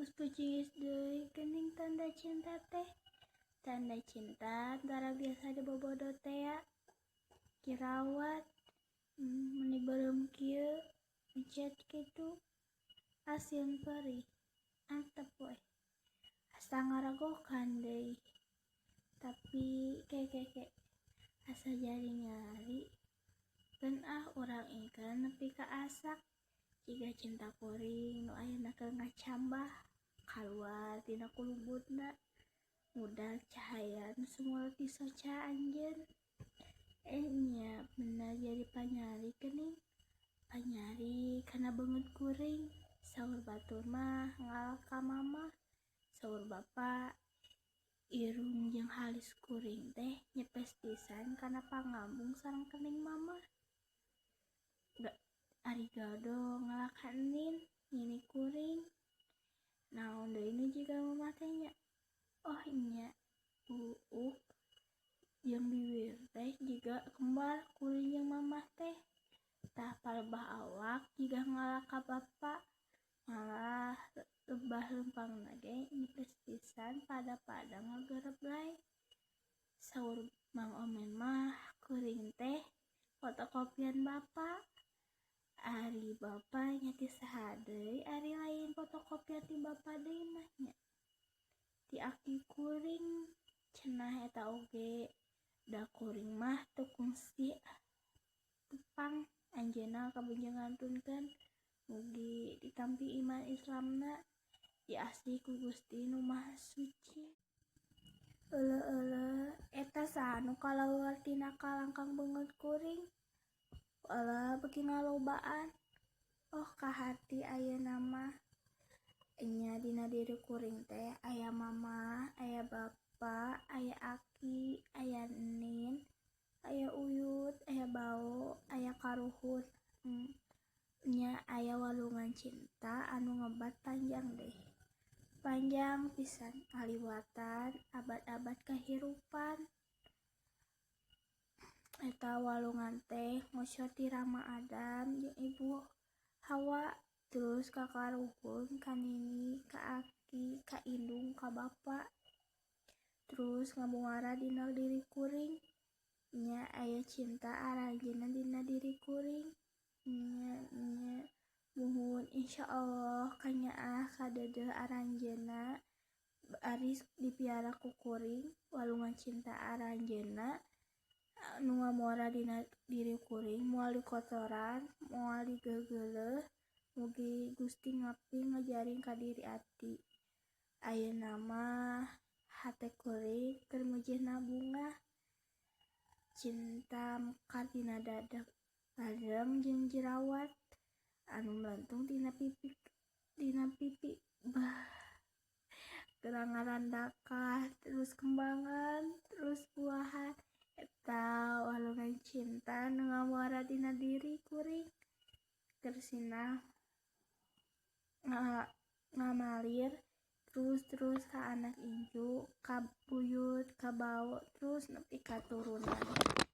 Geus pucingis deui geuning tanda cinta teh. Tanda cinta antara biasa dibobodo tea. Jerawat, meni beureum kieu, mencet kitu. Asin perih, antep we. Asa ngaragokan deui. Tapi ke ke ke asa jadi nyari. Keun ah urang ingkeun nepi ka asak. Jiga cinta kuring nu ayeuna keur ngacambah kaluar tina kulubutna. Ngudag cahaya nu sumurot di soca anjeun. Eh nya bener jadi panyari geuning. Panyari kana beungeut kuring. Saur batur mah ngalah ka mamah. Saur bapa irung jeung halis kuring teh nyepes pisan kana pangambung sareng kening mamah. Ari gado ngalah ka enin nini kuring. Naon deui nu jiga mamah teh nya? Oh nya buuk jeung bibir teh jiga kembar kuring jeung mamah teh. Tah palebah awak jiga ngalah ka bapa. Malah lebah lempangna ge nyepes pisan pada-pada ngagereblay. Saur Mang Omen mah kuring teh fotokopian bapa. Ari bapa nya ti saha deui ari lain fotokopian ti bapa deui mah nya. Ti aki kuring cenah eta oge. Da kuring mah teu kungsi tepang anjeunna kabujeng ngantunkeun. Mugi ditampi iman Islamna diasih ku Gusti Nu Maha Suci. Euleuh-euleuh eta saha nu kaluar tina kalangkang beungeut kuring? Walah beuki ngalobaan. Oh kahati ayeuna mah. Nya dina diri kuring teh aya mamah, aya bapa, aya aki, aya enin, aya uyut, aya bao, aya karuhun. Nya aya walungan cinta anu ngebat panjang deh. Panjang pisan ngaliwatan abad-abad kahirupan. Eta walungan teh ngocor ti Rama Adam jeung Ibu Hawa terus ka karuhun, ka nini, ka aki, ka indung, ka bapa. Terus ngamuara dina diri kuring. Nya aya cinta aranjeunna dina diri kuring. Nya nya muhun insyaallah kanyaah kadeudeuh aranjeunna aris dipiara ku kuring walungan cinta aranjeunna nu ngamuara dina diri kuring moal dikotoran moal digegeuleuh mugi Gusti ngaping ngajaring ka diri ati. Ayeuna mah hate kuring keur meujeuhna bungah. Cinta mekar dina dada bareng jeung jerawat anu melentung tina pipi bah geura ngarandakah terus kembangan terus buahan. Eta walungan cinta nu ngamuara dina diri kuring keur sinah ngamalir terus-terus ka anak incu, ka buyut, ka bao, terus nepi ka turunan.